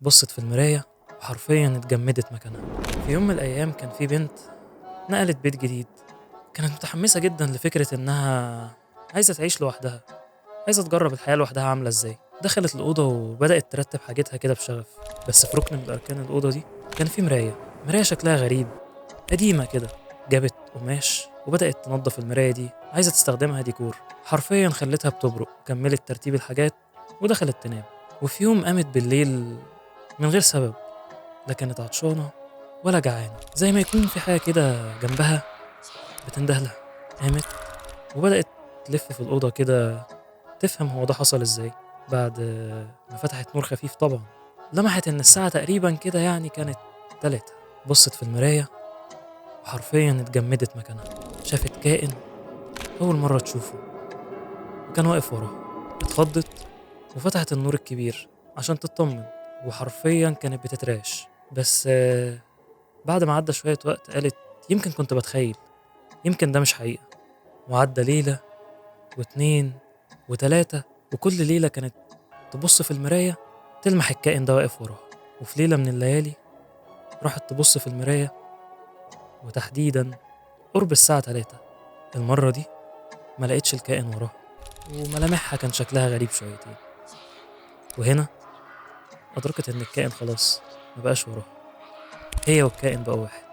بصت في المراية وحرفيا اتجمدت مكانها. في يوم من الأيام كان في بنت نقلت بيت جديد، كانت متحمسة جدا لفكرة إنها عايزة تعيش لوحدها، عايزة تجرب الحياة لوحدها عاملة إزاي. دخلت الأوضة وبدأت ترتب حاجتها كده بشغف، بس في ركن من أركان الأوضة دي كان في مراية، مراية شكلها غريب قديمة كده. جابت قماش وبدأت تنظف المراية دي، عايزة تستخدمها ديكور. حرفيا خلتها بتبرق. كملت ترتيب الحاجات ودخلت تنام. وفي يوم قامت بالليل من غير سبب، لا كانت عطشانة ولا جعانة، زي ما يكون في حاجة كده جنبها بتنده لها. قامت وبدأت تلف في الأوضة كده تفهم هو ده حصل إزاي. بعد ما فتحت نور خفيف طبعا، لمحت إن الساعة تقريبا كده يعني كانت 3. بصت في المراية وحرفيا اتجمدت مكانها. شافت كائن أول مرة تشوفه وكان واقف وراها. اتخضت وفتحت النور الكبير عشان تطمن، وحرفيا كانت بتتراش. بس بعد ما عدى شوية وقت قالت يمكن كنت بتخيل، يمكن ده مش حقيقة. وعدى ليلة و2 و3، وكل ليلة كانت تبص في المراية تلمح الكائن ده واقف وراها. وفي ليلة من الليالي راحت تبص في المراية، وتحديدا قرب الساعة 3. المرة دي ما لقيتش الكائن وراها، وملامحها كان شكلها غريب شويتين. وهنا أدركت إن الكائن خلاص ما بقاش وراها، هي والكائن بقوا واحد.